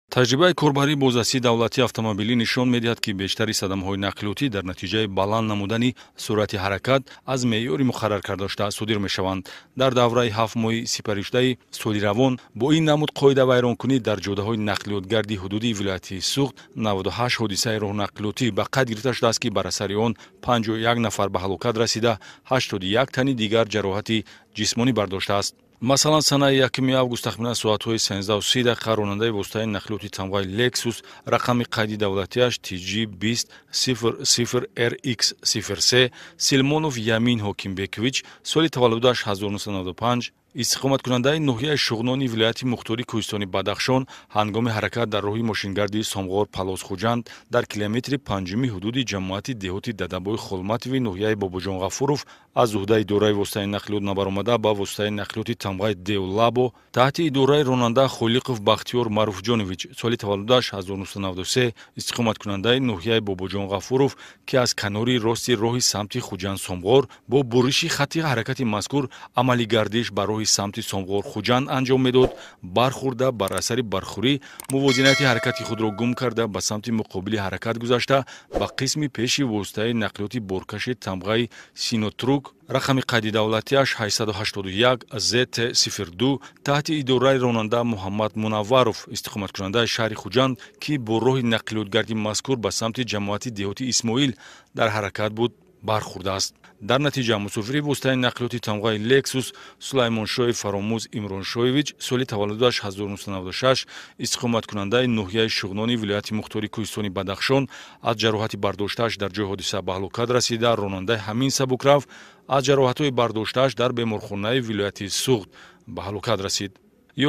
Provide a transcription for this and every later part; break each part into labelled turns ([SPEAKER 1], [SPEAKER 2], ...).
[SPEAKER 1] Таҷрибаи корбарии бозрасии давлатии автомобилӣ нишон медиҳад, ки бештари садамаҳои нақлиётӣ дар натиҷаи баланд намудани суръати ҳаракат аз меъёри муқарраркардашуда содир мешаванд. Дар давраи 7 моҳи сипаришудаи соли равон бо ин намуд қоидавайронкунӣ дар ҷодаҳои нақлиётгарди ҳудуди вилояти Суғд 98 ҳодисаи роҳнақлиётӣ ба қайд гирифта шудааст, ки бар асари он 51 нафар ба ҳалокат расида, 81 тани дигар ҷароҳати ҷисмонӣ бардоштааст. Масалан, санаи 1 август, тахминан соатҳои 13:30, ронандаи воситаи нақлиёти тамғаи «Лексус», рақами қайди давлатиаш TG 20 00 RX 03, Силмонов Ямин Ҳокимбекович, соли таваллудаш 1995, истиқоматкунандаи ноҳияи Шуғнони вилояти мухтори Кӯҳистони Бадахшон, ҳангоми ҳаракат дар роҳи мошингарди Сомғор Палос Хуҷанд дар километри панҷуми ҳудуди ҷамоати деҳоти Дадабои Холматови ноҳияи Бобоҷон Ғафуров аз уҳдаи идораи воситаи нақлиёт набаромада, ба воситаи нақлиёти тамғаи «Деу Лабо» таҳти идораи ронанда Холиқов Бахтиёр Маъруфҷонович, соли таваллудаш 1993, истиқоматкунандаи ноҳияи Бобоҷон Ғафуров, ки аз канори рости роҳи самти Хуҷанд Сомғор бо буриши хатти ҳаракати мазкур амалӣ гардиш ба роҳи самти Сомғор Хуҷанд анҷом медод, бархӯрда, бар асари бархӯрӣ мувозинати ҳаракати худро гум карда, ба самти муқобили ҳаракат гузашта, ба қисми пеши воситаи нақлиёти боркаши тамғаи «Синотрук», рақами қайди давлатиаш 881 ЗТ 02, таҳти идораи ронанда Муҳаммад Мунавваров, истиқоматкунандаи шаҳри Хуҷанд, ки бо роҳи нақлиётгарди мазкур ба самти ҷамоати деҳоти Исмоил дар ҳаракат буд, бархӯрдааст. Дар натиҷа мусофири воситаи нақлиёти тамғаи «Лексус» Сулаймоншоев Фаромӯз Имроншоевич, соли таваллудаш 1996, истиқоматкунандаи ноҳияи Шуғнони вилояти мухтори Кӯҳистони Бадахшон, аз ҷароҳати бардоштааш дар ҷои ҳодиса ба ҳалокат расида, ронандаи ҳамин сабукрав аз ҷароҳатҳои бардоштааш дар беморхонаи вилояти Суғд ба ҳалокат расид.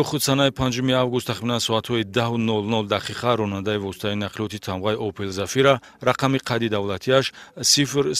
[SPEAKER 1] Ё худ санаи 5 август, тахминан соатҳои 10:00, ронандаи воситаи нақлиёти тамғаи «Опел Зафира», рақами қайди давлатиаш 00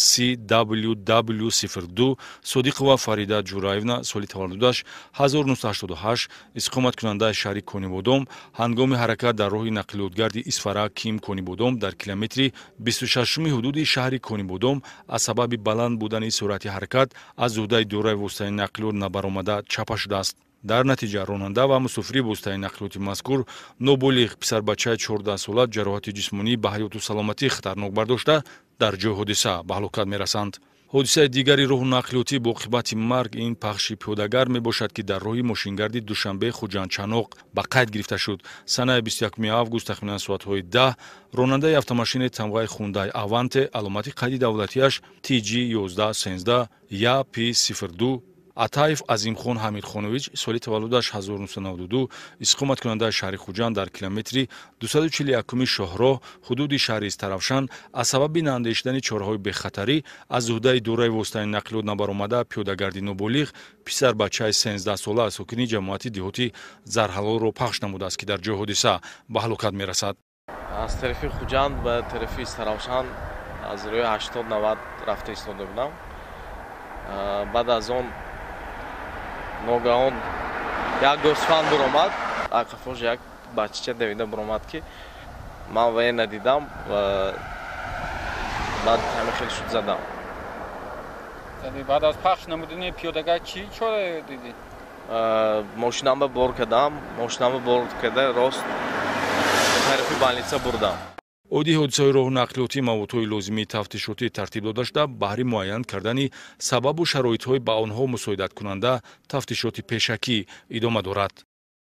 [SPEAKER 1] CWW 02, Содиқова Фарида Ҷураевна, соли таваллудаш 1988, истиқоматкунандаи шаҳри Конибодом, ҳангоми ҳаракат дар роҳи нақлиётгарди Исфара Ким Конибодом дар километри 26-уми ҳудуди шаҳри Конибодом аз сабаби баланд будани суръати ҳаракат аз уҳдаи идораи воситаи нақлиёт набаромада чапа шудааст. Дар натиҷа ронанда ва мусофири воситаи нақлиёти мазкур, ноболиғ писарбачаи 14сола, ҷароҳати ҷисмонӣ ба ҳаёту саломатӣ хатарнок бардошта, дар ҷои ҳодиса ба ҳалокат мерасанд. Ҳодисаи дигари роҳу нақлиётӣ бо оқибати марг ин пахши пиёдагар мебошад, ки дар роҳи мошингарди Душанбе Хуҷанд Чаноқ ба қайд гирифта шуд. Санаи 21 август, тахминан соатҳои 10, ронандаи автомошинаи тамғаи «Хундай Аванте», аломати қайди давлатиаш TG 1113 ЯП 02, Атаев Азимхон Ҳамидхонович, соли таваллудаш 1992, истиқоматкунандаи шаҳри Хуҷанд, дар километри 241-уми шоҳроҳ ҳудуди шаҳри Истаравшан аз сабаби наандешидани чораҳои бехатарӣ аз уҳдаи идораи воситаи нақлиёт набаромада, пиёдагарди ноболиғ писарбачаи 13сола, сокини ҷамоати деҳоти Зарҳалолро пахш намудааст, ки дар ҷои ҳодиса ба ҳалокат мерасад.
[SPEAKER 2] Аз тарафи Хуҷанд ба тарафи Истаравшан аз рӯи 80-90 рафта истода будам. Баъд аз он ногаҳон як гӯсфанд буромад, ақафош як бачача давида буромад, ки ман вае надидам ва баъд ҳамин хел шуд, задам.
[SPEAKER 3] Баъд аз пахш намудани пиёдагар чӣ чора дидӣ?
[SPEAKER 2] Мошинамба бор кардам, мошинамба бор карда, рост тарафи больница бурдам.
[SPEAKER 1] Оиди ҳодисаҳои роҳу нақлиётӣ маводҳои лозимии тафтишотӣ тартиб дода шуда, баҳри муайян кардани сабабу шароитҳои ба онҳо мусоидаткунанда тафтишоти пешакӣ идома дорад.